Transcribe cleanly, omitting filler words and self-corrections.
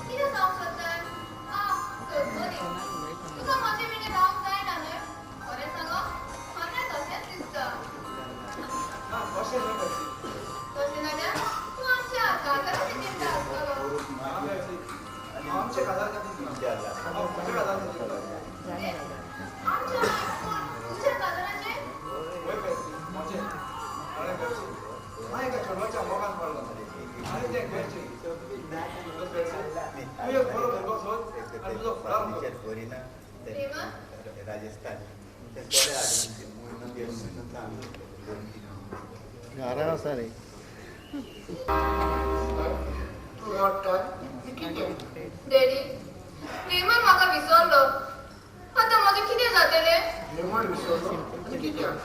कितें सांगूंक सोदताय? आं, सजमनी. तुका म्हजे विणें रावंक जायना न्हय? खरें सांगो, म्हाका तशेंच दिसता. ना, तशें न्हय बेबसी. तशें जाल्यार तूं आमच्या काजाराचें चिंतता आसतलो. ना बेबसी, हांव आमच्या काजार खातीर ना, हांव म्हज्या काजार खातीर चिंतता. कितें? आमच्या न्हय, पूण तुज्या काजाराचें? वय बेबसी, म्हजें. कळ्ळें बेबसी, हांव एका चेडवाच्या मोगान पडलां आनी तें गोंयचें. म्हणटकच बेबसी, तूं एक बरो भुरगो सोद आनी तुजो फुडार कर. रेमन? राजस्थान. घरा आसा रे. तूं रडटा कितें? डॅडी, रेमन म्हाका विसरलो. आतां म्हजें कितें जातलें? रेमन विसरलो? आनी कित्याक?